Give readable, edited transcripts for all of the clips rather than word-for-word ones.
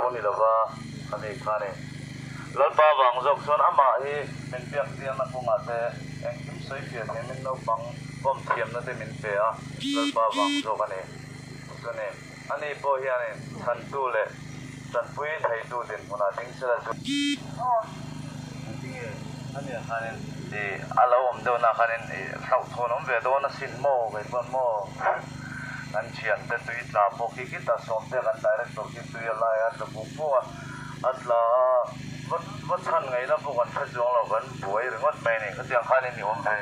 lo ni lova khami khanin Lalpa vang zawk chuan amah hi min biak tirna kawngah te engkim sawi fiah thiamin naupang pawm thiamna te min pe a, Lalpa vang zawk a ni. Chuni, ani pawh hianin chhantu leh tanpui theitu dinhmunah ding sela chu. Engtinge ania khanin i a lo awm deuhna khanin i hlauhthawn awm ve dawn asin maw kei chuan maw kan thiante tui tla pawh khi khita sawmte kan director khi tui a lai a tla pung pung a a tla a va va chhan ngaihna pawh kan hre chuang lo kan buai ringawt mai a ni khatiang khanin i awm ve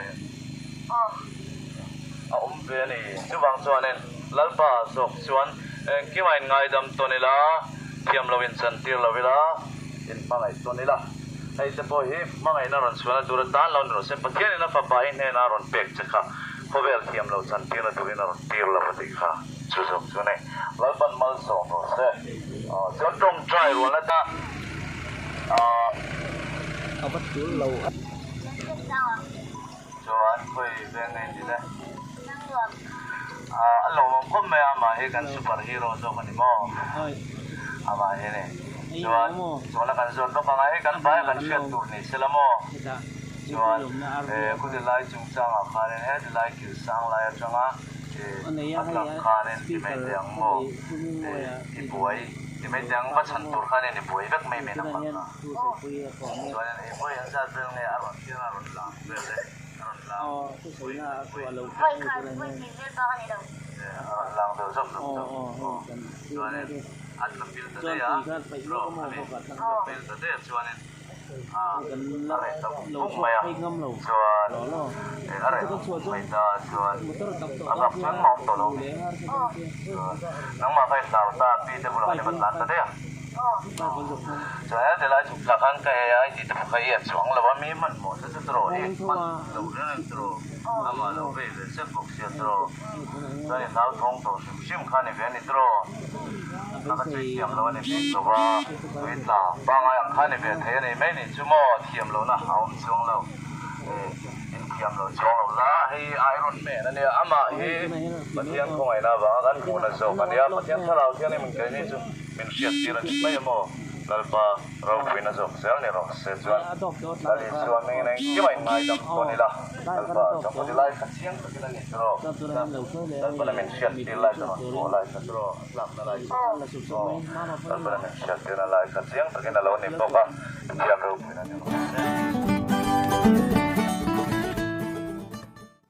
a awm ve a ni chuvang chuanin Lalpa zawk chuan engkimah in ngaidam tawn ila thiam lo in chantir lo ila. In hmangaih tawn ila, hei te pawh hi hmangaihna rawn chhuahna tur atan lo ni rawh se. Pathianin a fapa hi hnenah a rawn pek che kha, khawvel thiam lo chantirna turin a rawn tir lo a tih kha chu zawk chu a ni. Lalpan malsawm rawh se. Chuan tawngtai rualna ta ah. A va tul lo a. Chuan khawi veng nge ni le? A lawmawm khawp mai a, amah hi kan super hero zawk a ni maw? Amah hi ni. Chuan chuan a kan zawt lawk ang a, hei kan vai a kan hriat tur ni se la maw? Chuan khawti lai chungchangah khanin heti lai kil sang lai atanga a tlak khanin ti mai teh ang maw? I buai ti mai teh ang, va chhan tur khanin i buai vek mai mai ang a. Chuanin ei vawi an zat vel nge a rawn hian a rawn lang vel e, a rawn lang vawi vawi a rawn lang deuh zawk zawk zawk chuanin a tla pil ta daih a rawh a ni tla pil ta daih a chuanin a reh ta vung vung mai a chuan a reh vung vung mai ta chuan a bak chuan mawng tawh lo mi chuan nangmah kha i hlau ta pi te bulah khan i va tlan ta daih a. Chuan heti lai chhuk thlak khan ka hei a i tih te pawh kha i a chuang lo a mi hmanhmawh te chu tawrh i hman lo reng reng tawrh amah lo vei ve sek bawk sia tawrh chuan i hlauthawng tawh hrim hrim kha a ni ve a ni tawrh a ka chui thiam lo a ni bik lo va tui tla pangai ang kha a ni ve thei a ni mai ni chu maw thiam lohna a awm chuang lo in thiam lo chuang lo la hei Iron Man a nia amah hi Pathian khawngaihna avanga kan hmuhna zawk a nia Pathian thlarau thianghlim in keini chu. Min hriattir a ni mai a maw? Lalpa ropuina zawk zel ni rawh se chuan Lal Isua hmingin engkim a inngaidam tawn ila, Lalpa chuan khaw ti lai kha chiang takin a ni chu rawh. Lalpa la min hriattir lai chuan rawn pawh lai kha chu rawh, a tlakna lai chu aw. Lalpa la min hriattirna lai kha chiang takin a lo ni bawk a, Pathian ropuina ni rawh se.